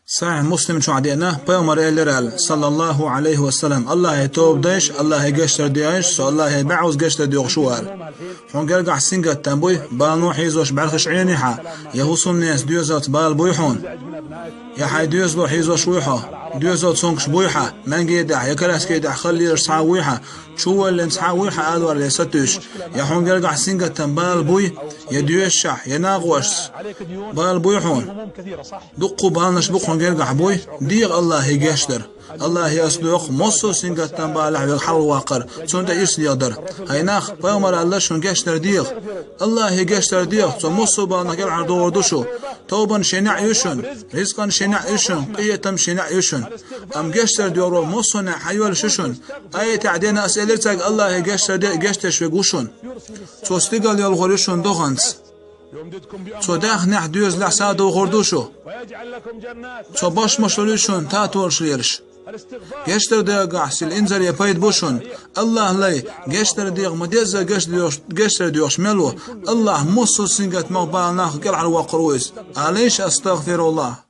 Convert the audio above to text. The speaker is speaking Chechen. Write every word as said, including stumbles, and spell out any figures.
Сахьихь Муслим чохь деана, пайхамар элира аьлла, саллаллаху Ӏалайхи ва саллам: «Аллахье тоба дайш, Аллахье гечдар дайш, со Аллахье баьӀуз гечдар доьхуш ву», аьлла. Хьуна гергахь сингаттам буй, балано хьийзош бӀаьрхиш Ӏений хьан, я хӀусамнеца доьзалца бала буй хьуна? Я хьайн доьзало хьийзош вуй хьо? Доьзал цуьнгаш буй хьан, маьнги тӀехь, я караски тӀехь хала лелаш цхьа а вуй хьан, чувоьллина цхьа а вуй хьан, алавар ле сатуьйсуш? Я хьуна гергахь сингаттам бала буй, я доьшуш, я накъосташца бала буй хьуна? Дуккха баланаш бу хьуна гергахь буй, дегӀа Аллахье гечдар. Аллахье ас доьху, массо а сингаттам балехь верг хьалхаваккхар, цунна тӀе ирс леладар. ХӀай нах, пайхамар аьлла шуна гечдар дегӀа. Аллахье гечдар дегӀа, цо массо а баланах кӀелхьардохур ду шу. Тобанаш шен неӀ ю шуна, ризкъанаш шен неӀ ю шуна, къинхетамаш шен неӀ ю шуна. Амма гечдар доьхур ву массо а неӀ хьайоьллуш ю шуна. Аятехь деана ас элира цаьрга: Аллахье гечдар де, гечдеш верг ву шуна. Цо стигал йолхур ю шуна доханца. Цо даьхнехь, доьзалехь садохур ду шу. Цо бошмаш лур ю шуна татолаш лелаш. Гечдар дагахь сил инзаре пайда бу шуна. Аллахь лай, гечдар дегӀа, ма дезза гечдар доьхуш, гечдар доьхуш мел ву. Аллахь массо а сингаттамах, баланах кӀелхьарвоккхур ву иза. Алийша: «АстагӀфируллахь».